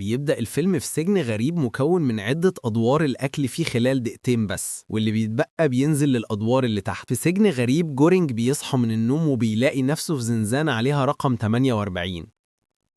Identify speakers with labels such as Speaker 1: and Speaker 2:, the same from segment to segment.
Speaker 1: بيبدأ الفيلم في سجن غريب مكون من عدة أدوار، الأكل فيه خلال دقيقتين بس، واللي بيتبقى بينزل للأدوار اللي تحت. في سجن غريب جورينج بيصحى من النوم وبيلاقي نفسه في زنزانة عليها رقم 48.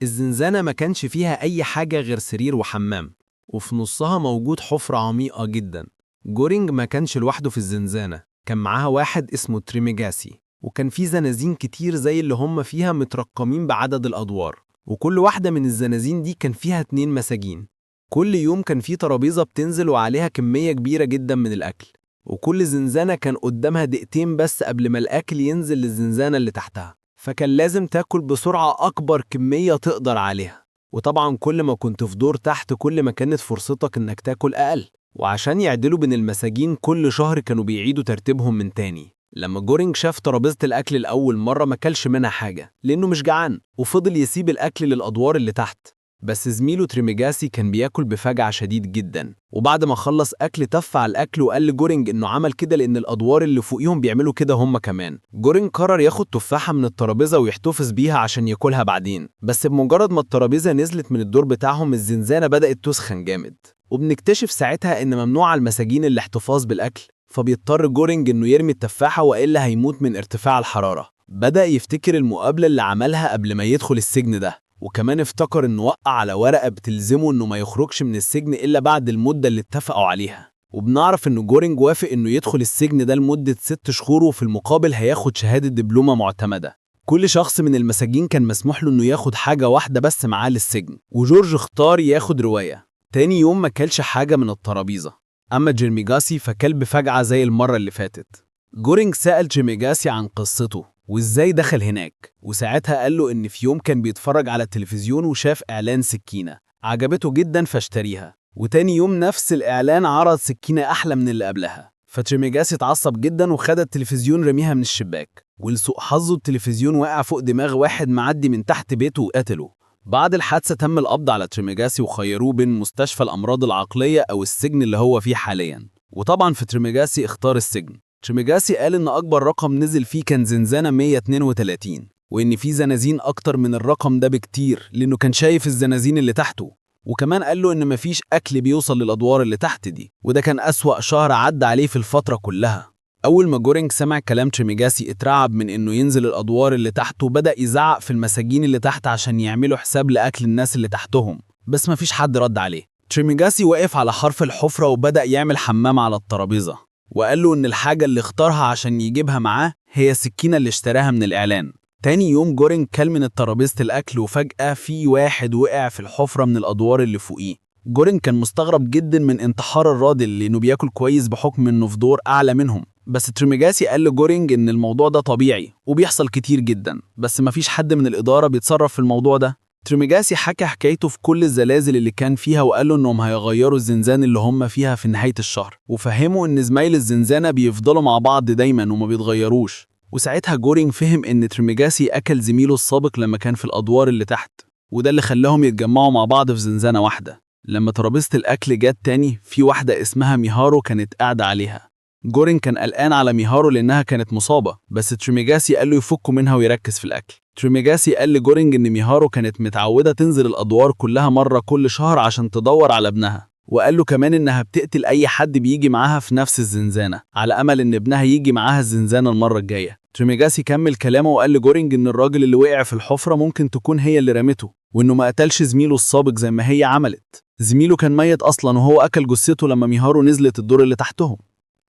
Speaker 1: الزنزانة ما كانش فيها أي حاجة غير سرير وحمام، وفي نصها موجود حفرة عميقة جدا. جورينج ما كانش لوحده في الزنزانة، كان معاها واحد اسمه تريميجاسي، وكان في زنازين كتير زي اللي هم فيها مترقمين بعدد الأدوار، وكل واحدة من الزنازين دي كان فيها 2 مساجين. كل يوم كان في ترابيزة بتنزل وعليها كمية كبيرة جدا من الأكل، وكل زنزانة كان قدامها دقيقتين بس قبل ما الأكل ينزل للزنزانة اللي تحتها، فكان لازم تاكل بسرعة أكبر كمية تقدر عليها. وطبعا كل ما كنت في دور تحت كل ما كانت فرصتك إنك تاكل أقل. وعشان يعدلوا بين المساجين كل شهر كانوا بيعيدوا ترتيبهم من تاني. لما جورينج شاف ترابيزة الأكل الأول مرة ما كلش منها حاجة لأنه مش جعان، وفضل يسيب الأكل للأدوار اللي تحت. بس زميله تريميجاسي كان بياكل بفجعة شديد جدا، وبعد ما خلص أكل تف على الأكل وقال لجورينج إنه عمل كده لأن الأدوار اللي فوقيهم بيعملوا كده هم كمان. جورينج قرر ياخد تفاحة من الترابيزة ويحتفظ بيها عشان ياكلها بعدين، بس بمجرد ما الترابيزة نزلت من الدور بتاعهم الزنزانة بدأت تسخن جامد، وبنكتشف ساعتها إن ممنوع على المساجين الاحتفاظ بالأكل. فبيضطر جورينج إنه يرمي التفاحة وإلا هيموت من ارتفاع الحرارة. بدأ يفتكر المقابلة اللي عملها قبل ما يدخل السجن ده، وكمان افتكر إنه وقع على ورقة بتلزمه إنه ما يخرجش من السجن إلا بعد المدة اللي اتفقوا عليها. وبنعرف إنه جورينج وافق إنه يدخل السجن ده لمدة 6 شهور، وفي المقابل هياخد شهادة دبلومة معتمدة. كل شخص من المساجين كان مسموح له إنه ياخد حاجة واحدة بس معاه للسجن، وجورج اختار ياخد رواية. تاني يوم ما كلش حاجة من الترابيزة. أما جيرميجاسي فكل بفجعة زي المرة اللي فاتت. جورينج سأل جيرميجاسي عن قصته وإزاي دخل هناك، وساعتها قال له إن في يوم كان بيتفرج على التلفزيون وشاف إعلان سكينة عجبته جدا فاشتريها، وتاني يوم نفس الإعلان عرض سكينة أحلى من اللي قبلها. فتريميجاسي اتعصب جدا وخد التلفزيون رميها من الشباك، ولسوء حظه التلفزيون وقع فوق دماغ واحد معدي من تحت بيته وقتله. بعد الحادثة تم القبض على تريميجاسي وخيروه بين مستشفى الأمراض العقلية أو السجن اللي هو فيه حاليا، وطبعا في تريميجاسي اختار السجن. تريميجاسي قال إن أكبر رقم نزل فيه كان زنزانة 132، وإن في زنازين أكتر من الرقم ده بكتير لأنه كان شايف الزنازين اللي تحته. وكمان قال له إن مفيش أكل بيوصل للأدوار اللي تحت دي، وده كان أسوأ شهر عدى عليه في الفترة كلها. أول ما جورينج سمع كلام تريميجاسي اترعب من إنه ينزل الأدوار اللي تحته، وبدأ يزعق في المساجين اللي تحت عشان يعملوا حساب لأكل الناس اللي تحتهم، بس مفيش حد رد عليه. تريميجاسي وقف على حرف الحفرة وبدأ يعمل حمام على الترابيزة، وقال له إن الحاجة اللي اختارها عشان يجيبها معاه هي السكينة اللي اشتراها من الإعلان. تاني يوم جورينج كل من الترابيزة الأكل، وفجأة في واحد وقع في الحفرة من الأدوار اللي فوقيه. جورينج كان مستغرب جدا من انتحار الراجل لأنه بياكل كويس بحكم إنه في دور أعلى منهم، بس تريميجاسي قال لجورينج إن الموضوع ده طبيعي وبيحصل كتير جدا، بس مفيش حد من الإدارة بيتصرف في الموضوع ده. تريميجاسي حكى حكايته في كل الزلازل اللي كان فيها، وقال له إنهم هيغيروا الزنزان اللي هم فيها في نهاية الشهر، وفهموا إن زمايل الزنزانة بيفضلوا مع بعض دايما وما بيتغيروش. وساعتها جورينج فهم إن تريميجاسي أكل زميله السابق لما كان في الأدوار اللي تحت، وده اللي خلاهم يتجمعوا مع بعض في زنزانة واحدة. لما ترابيزة الأكل جت تاني، في واحدة اسمها ميهارو كانت قاعدة عليها. جورين كان قلقان على ميهارو لأنها كانت مصابة، بس تريميجاسي قال له يفكوا منها ويركز في الأكل. تريميجاسي قال لجورينج إن ميهارو كانت متعودة تنزل الأدوار كلها مرة كل شهر عشان تدور على ابنها، وقال له كمان إنها بتقتل أي حد بيجي معاها في نفس الزنزانة، على أمل إن ابنها يجي معاها الزنزانة المرة الجاية. تريميجاسي كمل كلامه وقال لجورينج إن الراجل اللي وقع في الحفرة ممكن تكون هي اللي رمته، وإنه ما قتلش زميله السابق زي ما هي عملت. زميله كان ميت أصلا وهو أكل جثته لما ميهارو نزلت الدور اللي تحتهم.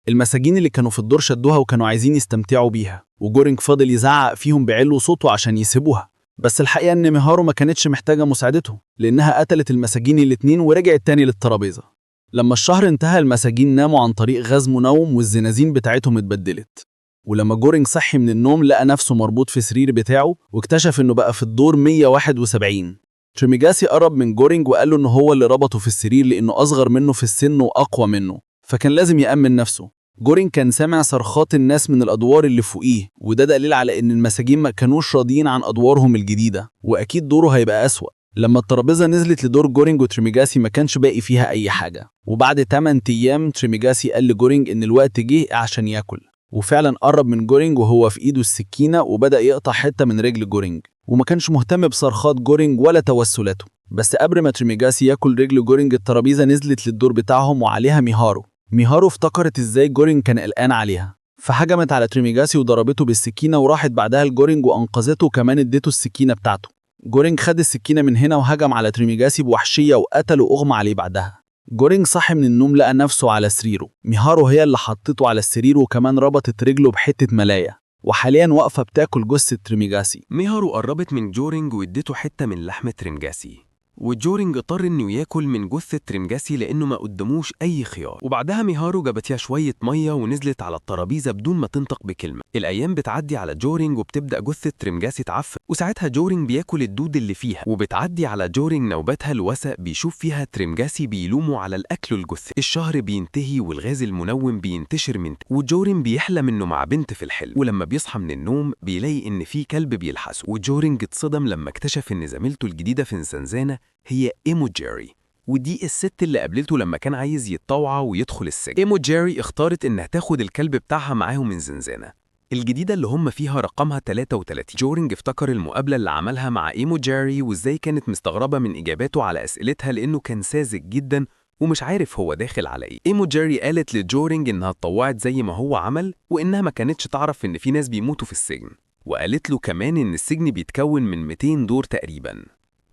Speaker 1: المساجين اللي كانوا في الدور شدوها وكانوا عايزين يستمتعوا بيها، وجورينج فضل يزعق فيهم بعلو صوته عشان يسيبوها، بس الحقيقة إن ميهارو ما كانتش محتاجة مساعدته لأنها قتلت المساجين الاتنين ورجعت تاني للترابيزة. لما الشهر انتهى المساجين ناموا عن طريق غاز منوم والزنازين بتاعتهم اتبدلت. ولما جورينج صحي من النوم لقى نفسه مربوط في سرير بتاعه، واكتشف إنه بقى في الدور 171. تريميجاسي قرب من جورينج وقال له إنه هو اللي ربطه في السرير لأنه أصغر منه في السن وأقوى منه، فكان لازم يأمن نفسه. جورين كان سامع صرخات الناس من الأدوار اللي فوقيه، وده دليل على إن المساجين ما كانوش راضيين عن أدوارهم الجديدة، وأكيد دوره هيبقى أسوأ. لما الترابيزة نزلت لدور جورينج وتريميجاسي ما كانش باقي فيها أي حاجة. وبعد 8 أيام تريميجاسي قال لجورينج إن الوقت جه عشان ياكل، وفعلا قرب من جورينج وهو في إيده السكينة وبدأ يقطع حتة من رجل جورينج، وما كانش مهتم بصرخات جورينج ولا توسلاته.
Speaker 2: بس قبل ما تريميجاسي ياكل رجل جورينج الترابيزة نزلت للدور بتاعهم وعليها ميهارو. ميهارو افتكرت ازاي جورينج كان قلقان عليها، فهجمت على تريميجاسي وضربته بالسكينة، وراحت بعدها لجورينج وأنقذته وكمان اديته السكينة بتاعته. جورينج خد السكينة من هنا وهجم على تريميجاسي بوحشية وقتله وأغمى عليه بعدها. جورينج صحي من النوم لقى نفسه على سريره. ميهارو هي اللي حطته على السرير وكمان ربطت رجله بحتة ملاية، وحاليا واقفة بتاكل جثة تريميجاسي.
Speaker 3: ميهارو قربت من جورينج واديته حتة من لحم تريمجاسي، وجورينج اضطر انه ياكل من جثة تريمجاسي لانه ما قدموش اي خيار. وبعدها ميهارو جابت لها شوية مية ونزلت على الترابيزة بدون ما تنطق بكلمة. الايام بتعدي على جورينج وبتبدأ جثة تريمجاسي تعفن، وساعتها جورينج بياكل الدود اللي فيها، وبتعدي على جورينج نوبات هلوسة بيشوف فيها تريمجاسي بيلومه على الاكل الجثة. الشهر بينتهي والغاز المنوم بينتشر من وجورينج بيحلم انه مع بنت في الحلم، ولما بيصحى من النوم بيلاقي ان في كلب بيلحسه. وجورينج اتصدم لما اكتشف ان زميلته الجديدة في الزنزانة هي إيمو جيري، ودي الست اللي قابلته لما كان عايز يتطوع ويدخل السجن. إيمو جيري اختارت إنها تاخد الكلب بتاعها معاهم من زنزانة الجديدة اللي هم فيها رقمها 33. جورينج افتكر المقابلة اللي عملها مع إيمو جيري وإزاي كانت مستغربة من إجاباته على أسئلتها لأنه كان ساذج جدا ومش عارف هو داخل على إيه. إيمو جيري قالت لجورينج إنها اتطوعت زي ما هو عمل، وإنها ما كانتش تعرف إن في ناس بيموتوا في السجن، وقالت له كمان إن السجن بيتكون من 200 دور تقريبا.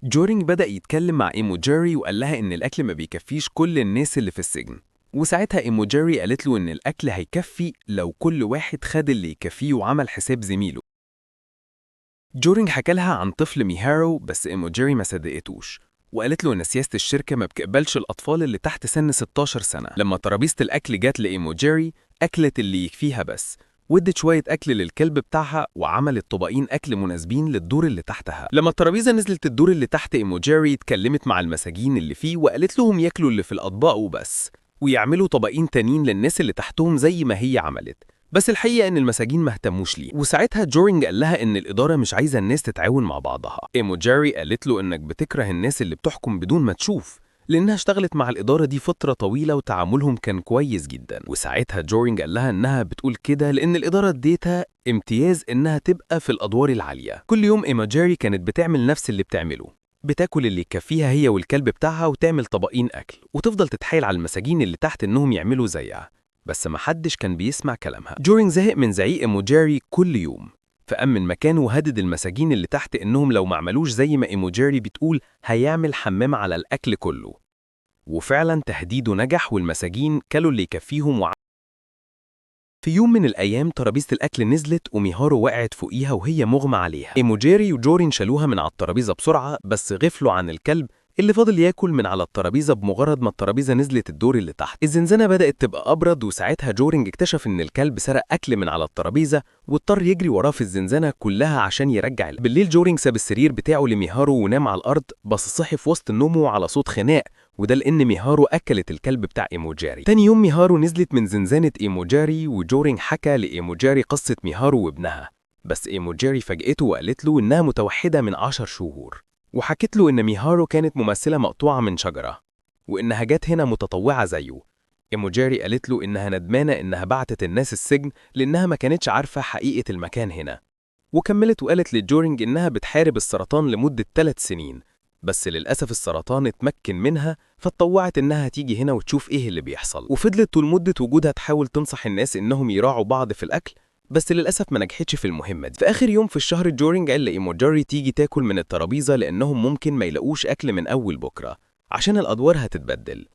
Speaker 3: جورينج بدأ يتكلم مع إيمو جيري وقال لها إن الأكل ما بيكفيش كل الناس اللي في السجن، وساعتها إيمو جيري قالت له إن الأكل هيكفي لو كل واحد خد اللي يكفيه وعمل حساب زميله. جورينج حكى لها عن طفل ميهارو، بس إيمو جيري ما صدقتوش، وقالت له إن سياسة الشركة ما بتقبلش الأطفال اللي تحت سن 16 سنة. لما ترابيزة الأكل جت لإيمو جيري أكلت اللي يكفيها بس، وادت شوية أكل للكلب بتاعها وعملت طبقين أكل مناسبين للدور اللي تحتها. لما الترابيزة نزلت الدور اللي تحت إيمو جيري اتكلمت مع المساجين اللي فيه وقالت لهم ياكلوا اللي في الأطباق وبس، ويعملوا طبقين تانيين للناس اللي تحتهم زي ما هي عملت. بس الحقيقة إن المساجين ما اهتموش ليه. وساعتها جورينج قال لها إن الإدارة مش عايزة الناس تتعاون مع بعضها. إيمو جيري قالت له إنك بتكره الناس اللي بتحكم بدون ما تشوف، لأنها اشتغلت مع الإدارة دي فترة طويلة وتعاملهم كان كويس جدا. وساعتها جورينج قال لها إنها بتقول كده لأن الإدارة اديتها امتياز إنها تبقى في الأدوار العالية. كل يوم إيما جيري كانت بتعمل نفس اللي بتعمله، بتاكل اللي يكفيها هي والكلب بتاعها وتعمل طبقين أكل، وتفضل تتحايل على المساجين اللي تحت إنهم يعملوا زيها، بس محدش كان بيسمع كلامها. جورينج زهق من زعيق إيمو جيري كل يوم، فقام من مكانه وهدد المساجين اللي تحت إنهم لو ما عملوش زي ما إيمو جيري بتقول هيعمل حمام على الأكل كله. وفعلا تهديده نجح والمساجين كلوا اللي يكفيهم. في يوم من الأيام ترابيزة الأكل نزلت وميهارو وقعت فوقيها وهي مغمى عليها. إيمو جيري وجورين شالوها من على الترابيزة بسرعة، بس غفلوا عن الكلب اللي فضل ياكل من على الترابيزة بمجرد ما الترابيزة نزلت الدور اللي تحت. الزنزانة بدأت تبقى أبرد، وساعتها جورينج اكتشف إن الكلب سرق أكل من على الترابيزة واضطر يجري وراه في الزنزانة كلها عشان يرجع. بالليل جورينج ساب السرير بتاعه لميهارو ونام على الأرض، بس صحي في وسط نومه على صوت خناق، وده لأن ميهارو أكلت الكلب بتاع إيمو جيري. تاني يوم ميهارو نزلت من زنزانة إيمو جيري، وجورينج حكى لإيمو جيري قصة ميهارو وابنها، بس إيمو جيري فاجئته وقالت له إنها متوحدة من 10 شهور، وحكت له إن ميهارو كانت ممثلة مقطوعة من شجرة، وإنها جت هنا متطوعة زيه. إيمو جيري قالت له إنها ندمانة إنها بعتت الناس السجن لأنها ما كانتش عارفة حقيقة المكان هنا. وكملت وقالت لجورينج إنها بتحارب السرطان لمدة 3 سنين، بس للأسف السرطان اتمكن منها، فاتطوعت إنها تيجي هنا وتشوف إيه اللي بيحصل. وفضلت طول مدة وجودها تحاول تنصح الناس إنهم يراعوا بعض في الأكل، بس للأسف ما نجحتش في المهمة دي. في آخر يوم في الشهر جورينج قال لإيمو جيري تيجي تاكل من الترابيزة لأنهم ممكن ما يلاقوش أكل من أول بكرة عشان الأدوار هتتبدل.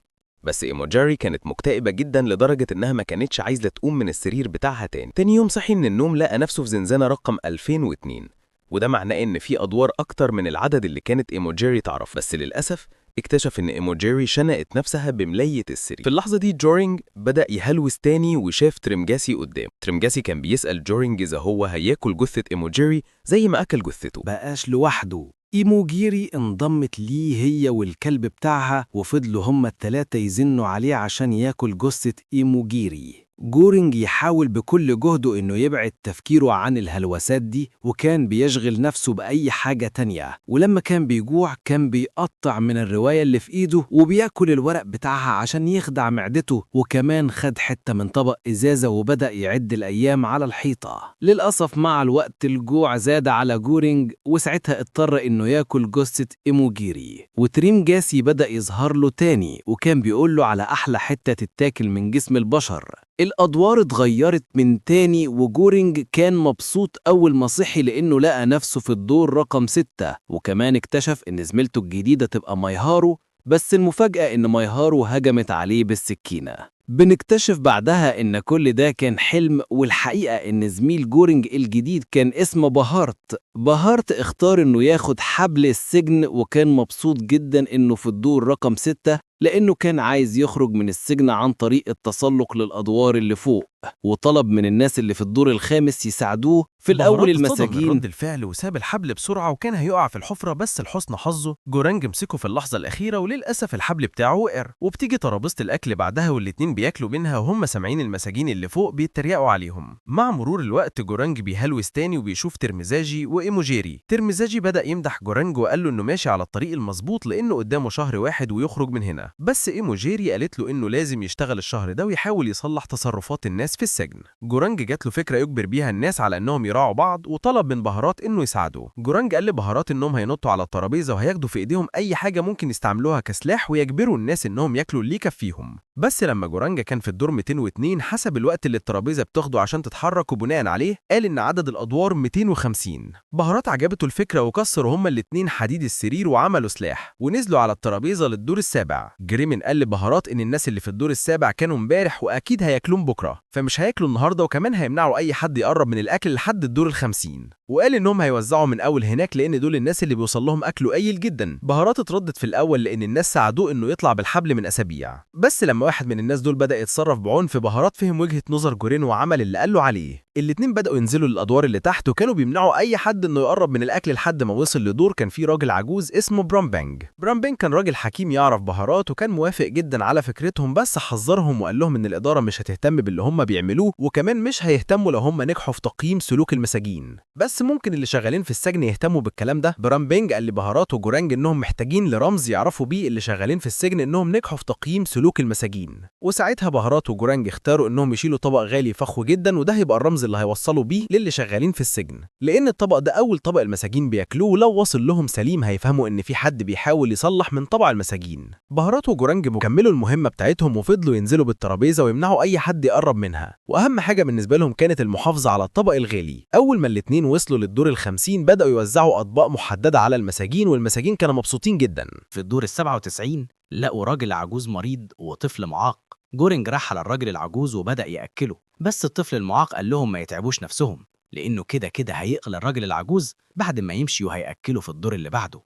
Speaker 3: بس إيمو جيري كانت مكتئبة جدا لدرجة إنها ما كانتش عايزة تقوم من السرير بتاعها تاني. تاني يوم صحي من النوم لقى نفسه في زنزانة رقم 2002، وده معناه إن في أدوار أكتر من العدد اللي كانت إيمو جيري تعرف. بس للأسف اكتشف إن إيمو جيري شنقت نفسها بملاية السرير. في اللحظة دي جورينج بدأ يهلوس تاني وشاف تريمجاسي قدامه. تريمجاسي كان بيسأل جورينج إذا هو هياكل جثة إيمو جيري زي ما أكل جثته.
Speaker 1: بقاش لوحده، إيمو جيري انضمت ليه هي والكلب بتاعها، وفضلوا هما التلاتة يزنوا عليه عشان ياكل جثة إيمو جيري.
Speaker 4: جورينج يحاول بكل جهده إنه يبعد تفكيره عن الهلوسات دي، وكان بيشغل نفسه بأي حاجة تانية. ولما كان بيجوع كان بيقطع من الرواية اللي في إيده وبياكل الورق بتاعها عشان يخدع معدته، وكمان خد حتة من طبق إزازة وبدأ يعد الأيام على الحيطة. للأسف مع الوقت الجوع زاد على جورينج، وساعتها اضطر إنه ياكل جثة إيموجيري. وتريم جاسي بدأ يظهر له تاني، وكان بيقول له على أحلى حتة تتاكل من جسم البشر. الأدوار اتغيرت من تاني، وجورينج كان مبسوط أول ما صحي لأنه لقى نفسه في الدور رقم 6، وكمان اكتشف إن زميلته الجديدة تبقى مايهارو. بس المفاجأة إن مايهارو هجمت عليه بالسكينة. بنكتشف بعدها إن كل ده كان حلم، والحقيقة إن زميل جورينج الجديد كان اسمه بهارت. بهارت اختار إنه ياخد حبل السجن، وكان مبسوط جدا إنه في الدور رقم 6 لأنه كان عايز يخرج من السجن عن طريق التسلق للأدوار اللي فوق، وطلب من الناس اللي في الدور الخامس يساعدوه. في الأول
Speaker 3: بهارات اتصدم من
Speaker 4: المساجين
Speaker 3: رد الفعل وساب الحبل بسرعة وكان هيقع في الحفرة، بس لحسن حظه جورانج مسكه في اللحظة الأخيرة، وللأسف الحبل بتاعه وقع. وبتيجي ترابيزة الأكل بعدها والاتنين بياكلوا منها وهم سامعين المساجين اللي فوق بيتريقوا عليهم. مع مرور الوقت جورانج بيهلوس تاني وبيشوف ترمزاجي وإيموجيري. ترمزاجي بدأ يمدح جورانج وقال له إنه ماشي على الطريق المظبوط لأنه قدامه شهر واحد ويخرج من هنا، بس إيموجيري قالت له إنه لازم يشتغل الشهر ده ويحاول يصلح تصرفات الناس في السجن. جورانج جات له فكرة يجبر بيها الناس على إنهم يراعوا بعض، وطلب من بهارات إنه يساعده. جورانج قال لبهارات إنهم هينطوا على الترابيزة وهياخدوا في إيديهم أي حاجة ممكن يستعملوها كسلاح ويجبروا الناس إنهم ياكلوا اللي يكفيهم. بس لما جورانج كان في الدور 202 حسب الوقت اللي الترابيزة بتاخده عشان تتحرك، وبناء عليه قال إن عدد الأدوار 250. بهارات عجبته الفكرة وكسروا هما الاتنين حديد السرير وعملوا سلاح ونزلوا على الترابيزة للدور السابع. جريمن قال لبهارات إن الناس اللي في الدور السابع كانوا امبارح وأكيد هياكلون بكرة، فمش هياكلوا النهارده، وكمان هيمنعوا أي حد يقرب من الأكل لحد الدور ال50. وقال إنهم هيوزعوا من أول هناك لأن دول الناس اللي بيوصل لهم أكل قليل جدا. بهارات اتردت في الأول لأن الناس ساعدوه إنه يطلع بالحبل من أسابيع، بس لما واحد من الناس دول بدأ يتصرف بعنف بهارات فهم وجهة نظر جورين وعمل اللي قال له عليه. الاتنين بدأوا ينزلوا للأدوار اللي تحت وكانوا بيمنعوا أي حد إنه يقرب من الأكل لحد ما وصل لدور كان فيه راجل عجوز اسمه برامبانج. برامبانج كان راجل حكيم يعرف بهارات وكان موافق جدا على فكرتهم، بس حذرهم وقال لهم إن الإدارة مش هتهتم باللي هم بيعملوه، وكمان مش هيهتموا لو هم نجحوا في تقييم سلوك المساجين، بس ممكن اللي شغالين في السجن يهتموا بالكلام ده. برامبينج قال لبهارات وجورانج إنهم محتاجين لرمز يعرفوا بيه اللي شغالين في السجن إنهم نجحوا في تقييم سلوك المساجين. وساعتها بهارات وجورانج اختاروا إنهم يشيلوا طبق غالي فخم جدا، وده هيبقى الرمز اللي هيوصلوا بيه للي شغالين في السجن، لأن الطبق ده أول طبق المساجين بياكلوه، ولو وصل لهم سليم هيفهموا إن في حد بيحاول يصلح من طبع المساجين. بهارات وجورانج كملوا المهمة بتاعتهم وفضلوا ينزلوا بالترابيزة ويمنعوا أي حد يقرب منها، وأهم حاجة بالنسبة لهم كانت المحافظة على الطبق الغالي. أول ما الاتنين وصلوا للدور ال50 بدأوا يوزعوا أطباق محددة على المساجين، والمساجين كانوا مبسوطين جدا.
Speaker 5: في الدور ال97 لقوا راجل عجوز مريض وطفل معاق. جورينج راح على الراجل العجوز وبدأ يأكله، بس الطفل المعاق قال لهم ما يتعبوش نفسهم لأنه كده كده هيقتل الراجل العجوز بعد ما يمشي وهيأكله في الدور اللي بعده.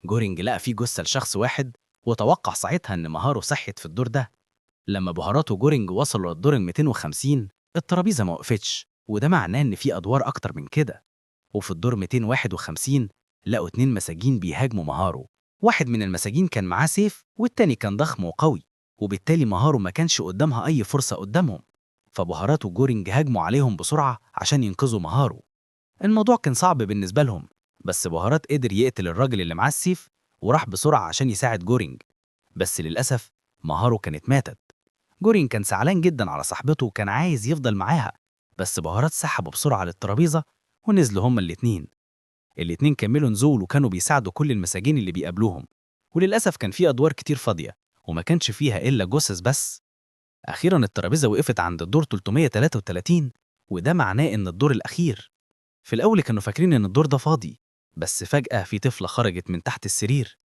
Speaker 5: جورينج لقى فيه جثة لشخص واحد وتوقع ساعتها إن مهاره صحت في الدور ده. لما بهارات وجورينج وصلوا للدور ال 250 الترابيزة ما وقفتش، وده معناه إن في أدوار أكتر من كده. وفي الدور 251 لقوا 2 مساجين بيهاجموا مهاره. واحد من المساجين كان معاه سيف والتاني كان ضخم وقوي، وبالتالي مهاره ما كانش قدامها أي فرصة قدامهم. فبهارات وجورينج هاجموا عليهم بسرعة عشان ينقذوا مهاره. الموضوع كان صعب بالنسبة لهم، بس بهارات قدر يقتل الراجل اللي معاه السيف وراح بسرعة عشان يساعد جورينج، بس للأسف مهاره كانت ماتت. جورينج كان زعلان جدا على صاحبته وكان عايز يفضل معاها، بس بهارات سحبه بسرعة للترابيزة ونزلوا هما الاتنين. الاتنين كملوا نزول وكانوا بيساعدوا كل المساجين اللي بيقابلوهم، وللأسف كان في أدوار كتير فاضية وما كانش فيها إلا جثث بس. أخيرا الترابيزة وقفت عند الدور 333، وده معناه إن الدور الأخير. في الأول كانوا فاكرين إن الدور ده فاضي، بس فجأة في طفلة خرجت من تحت السرير.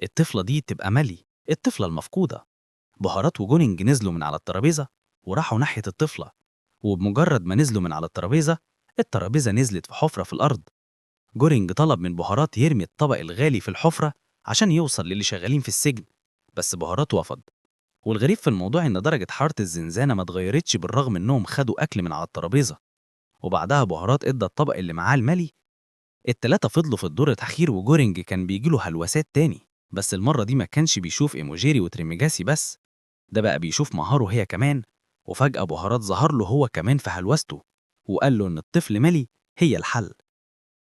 Speaker 5: الطفلة دي تبقى مالي، الطفلة المفقودة. بهارات وجونينج نزلوا من على الترابيزة وراحوا ناحية الطفلة، وبمجرد ما نزلوا من على الترابيزة، الترابيزة نزلت في حفرة في الأرض. جورينج طلب من بهارات يرمي الطبق الغالي في الحفرة عشان يوصل للي شغالين في السجن، بس بهارات رفض. والغريب في الموضوع إن درجة حرارة الزنزانة ما اتغيرتش بالرغم إنهم خدوا أكل من على الترابيزة. وبعدها بهارات ادى الطبق اللي معاه الملي. التلاتة فضلوا في الدور الأخير، وجورينج كان بيجيله هلوسات تاني، بس المرة دي ما كانش بيشوف إيموجيري وتريميجاسي بس، ده بقى بيشوف مهاره هي كمان. وفجأة بهارات ظهر له هو كمان في هلوسته وقال له إن الطفل مالي هي الحل.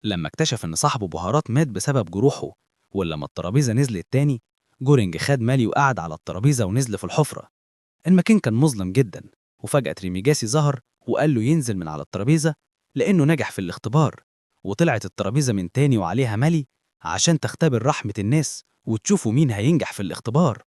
Speaker 5: لما اكتشف إن صاحبه بهارات مات بسبب جروحه، ولما الترابيزة نزلت تاني جورينج خد مالي وقعد على الترابيزة ونزل في الحفرة. المكان كان مظلم جدا، وفجأة تريميجاسي ظهر وقال له ينزل من على الترابيزة لأنه نجح في الاختبار. وطلعت الترابيزة من تاني وعليها مالي عشان تختبر رحمة الناس وتشوفوا مين هينجح في الاختبار.